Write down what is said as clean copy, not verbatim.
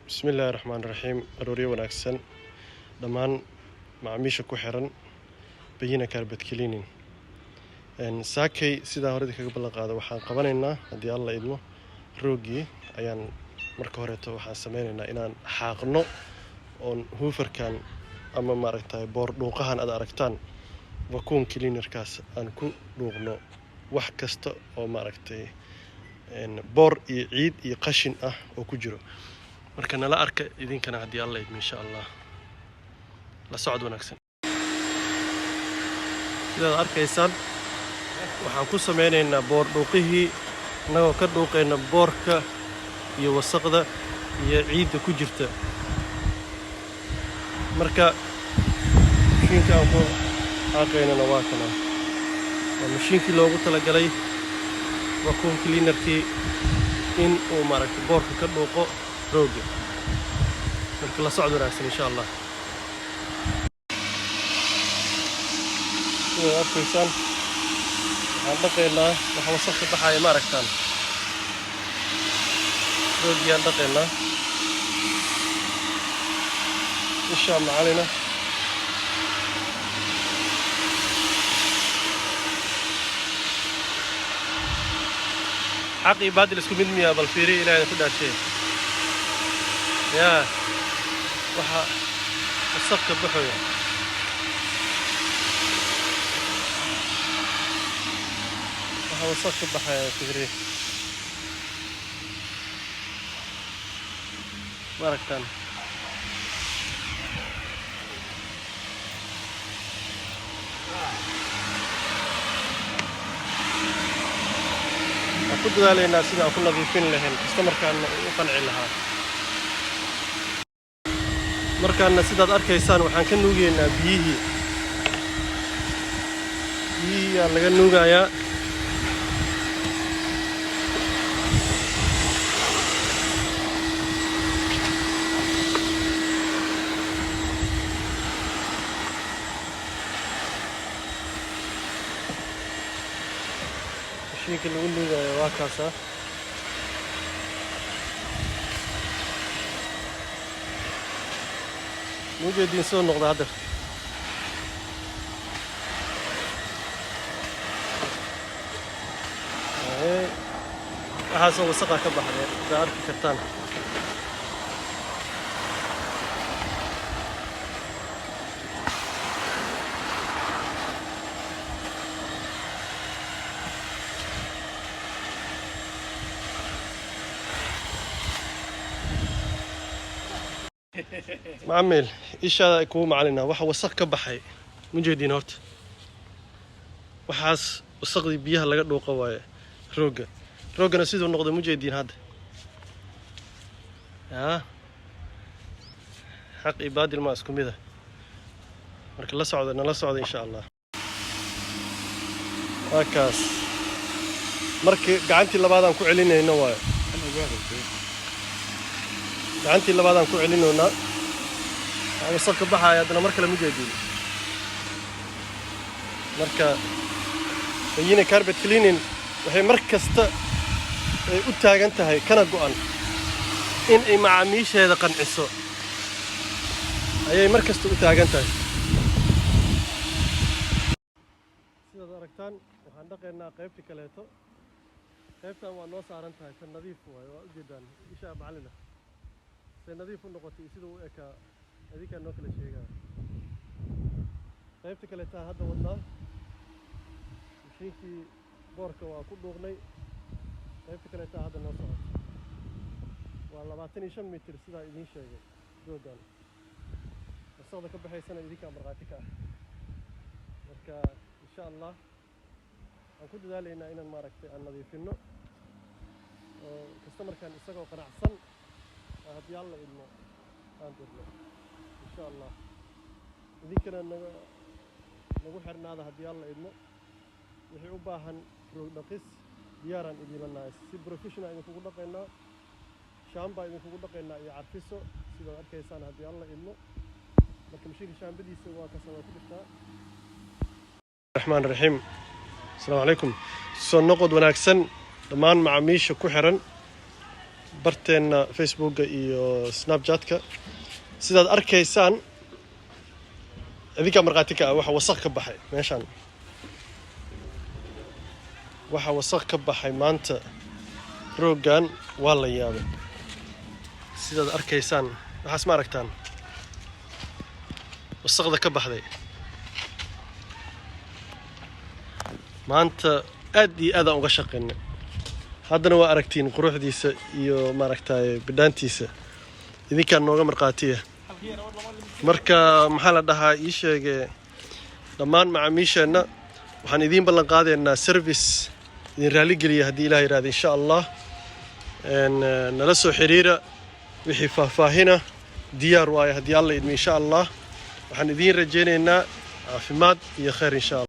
Bismillaahi raxmaani raxiim. Arooryo wanaagsan dhammaan macaamiisha ku xiran Bayina Carpet Cleaning. Saakay sidaa horedi kaga ballan qaada, waxaan qabanaynaa, haddii Alla idmo, roogii ayaan. Marka horeeto waxaan sameynaynaa inaan xaaqno oon hooverkan ama maaragtay boor dhuuqahan aad aragtaan, vacuum cleanerkaas, aan ku dhuuqno wax kasta oo maaragtay boor iyo ciid iyo qashin ah oo ku jiro. Marka nala arka idinkana, haddii Alla idmo, insha Allah. La socod wanaagsan. Sidaad arkaysaan, waxaan ku sameynaynaa boor dhuuqihii, innagoo ka dhuuqayna boorka iyo wasaqda iyo ciidda ku jirta. Marka mashiinka aan ku xaaqaynana waa kana, waa mashiinkii loogu talagalay vacuum cleanerkii in uu maaragtay boorka ka dhuuqo rooga. Marka la socod wanaagsan, insha Allah. Sidaad arkaysaan, waxaan dhaqaynaa waxa wasaq ka baxaya. Ma aragtaan? Roogiyaan dhaqaynaa, ishaa macalina. Xaq iyo baadil isku mid miyaa? Bal fiiriya, Ilahay ku dhaashee. Yaa waxa wasaq ka baxoya, waxa wasaq ka baxaya, fiiriya. Ma aragtaan? Waxaan ku dadaalaynaa sida aan ku nadiifin lahayn, customerkaana uu u qanci lahaa. Markaana sidaad arkaysaan, waxaan ka nuugaynaa biyihii. Biyihii aa laga nuugayaa. Mashiinka lagu nuugayo waa kaasaa. Mujeediin soo noqda hadda. Ee, waxaasoo wasaqa ka baxday haddaa arki kartaan. Macamil, ishaada ay kugu macalinaa waxa wasaq ka baxay. Mujeediin horta, waxaas wasaqdii biyaha laga dhuuqa waaye. Roogga, rooggana siduu noqday mujeediin hadda. Yaa xaq iyo baadil maa isku mid ah? Marka la socda, nala socda, insha Allah. Waa kaas. Markii gacantii labaadaan ku celinayno waayo, gacantii labaadaan ku celinaynaa. Waxaa wasaq ka baxaya haddana mar kale, mujeediin. Marka Bayina Carpet Cleaning waxay mar kasta ay u taagan tahay kana go'an in ay macaamiisheeda qanciso ayay mar kasta u taagan tahay. Sidaad aragtaan, waxaan dhaqaynaa qaybtii kaleeto. Qaybtan waa noo saaran tahay, tan nadiif waayo, waa ujeedaan. Ishaa macalina say nadiif u noqotay iyo siduu u ekaa adinkaa noo kala sheegaa. Qaybta kaleetaa hadda wadnaa. Mashiinkii boorka waa ku dhuuqnay. Qaybta kaleetaa hadda noo socoto. Waa 25 mitir, sidaa idiin sheegay. Roogan wasaqda ka baxaysana idinkaa markhaati ka ah. Marka insha Allah waxaan ku dadaalaynaa inaan maaragtay aan nadiifinno oo customerkan isagoo qanacsan haddii Alla idmo aan dirno, insha Allah. Idinkana naga nagu xirnaada, haddii Alla idmo. Wixii u baahan roog dhaqis, diyaaraan idiinla nahay. Si professional idinkugu dhaqaynaa, shaambaa idinkugu dhaqaynaa iyo carfiso, sidaad arkaysaan, haddii Alla idmo. Marka mashiinka shaambadiisa waa kasa, waa ku jirtaa. Raxmaan raxiim. Asalaamu calaykum. Soo noqod wanaagsan dhammaan macaamiisha ku xiran Barteenna Facebooka iyo Snapchatka. Sidaad arkaysaan, idinkaa markhaati ka ah waxa wasaq ka baxay meeshaan, waxa wasaq ka baxay maanta rooggan. Waa la yaabay. Sidaad arkaysaan, waxaas ma aragtaan wasaqda ka baxday maanta? Aad iyo aad aan uga shaqaynay. Haddana waa aragtiin quruxdiisa iyo maaragtay bidhaantiisa. Idinkaa nooga markhaatiya. Marka maxaa la dhahaa, ii sheege, dhammaan macaamiisheenna waxaan idiin ballan qaadaynaa service idin raaligeliya, haddii Ilaah yidhahda, insha Allah. Nala soo xiriira wixii faahfaahina. Diyaar waaye haddii Alla idmi, insha Allah. Waxaan idiin rajaynaynaa caafimaad iyo khayr, insha Allah.